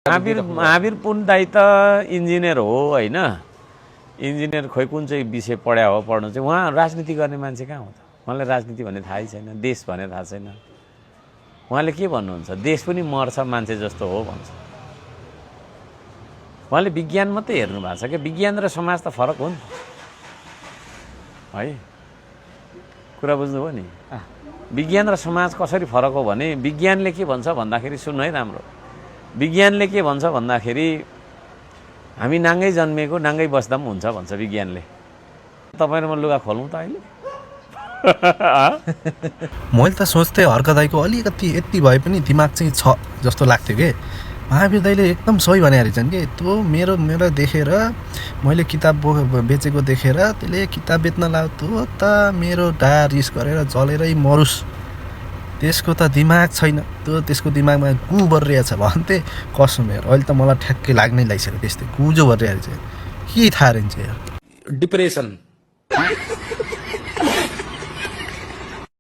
महावीर पुन दाई त इन्जिनियर हो होइन, इन्जिनियर खोइ कुन चाहिँ विषय पढ्या हो पढ्नु चाहिँ। उहाँ राजनीति गर्ने मान्छे कहाँ हो त? उहाँलाई राजनीति भन्ने थाहै छैन, देश भन्ने थाहा छैन। उहाँले के भन्नुहुन्छ, देश पनि मर्छ मान्छे जस्तो हो भन्छ। उहाँले विज्ञान मात्रै हेर्नु भएको छ क्या। विज्ञान र समाज त फरक हो नि है, कुरा बुझ्नुभयो नि। विज्ञान र समाज कसरी फरक हो भने, विज्ञानले के भन्छ भन्दाखेरि सुन्नु है राम्रो, विज्ञानले के भन्छ भन्दाखेरि हामी नाङ्गै जन्मेको नाङ्गै बस्दा पनि हुन्छ भन्छ विज्ञानले। तपाईँ र म लुगा खोलौँ त अहिले? मैले त सोच्थेँ हर्क दाईको अलिकति यति भए पनि दिमाग चाहिँ छ जस्तो लाग्थ्यो कि। महावीर दाईले एकदम सही भने रहेछन् कि। त्यो मेरो देखेर मैले किताब बेचेको देखेर त्यसले किताब बेच्न लाग्यो त मेरो ढाड रिस गरेर जलेरै मरुस्, त्यसको त दिमाग छैन, त्यसको दिमागमा गु बरिरहेछ भन्थे। कसम यार, अहिले त मलाई ठ्याक्कै लाग्नै लागिसक्यो त्यस्तै गुजो भरिरहेको छ। के थाहा रहन्छ यार, डिप्रेसन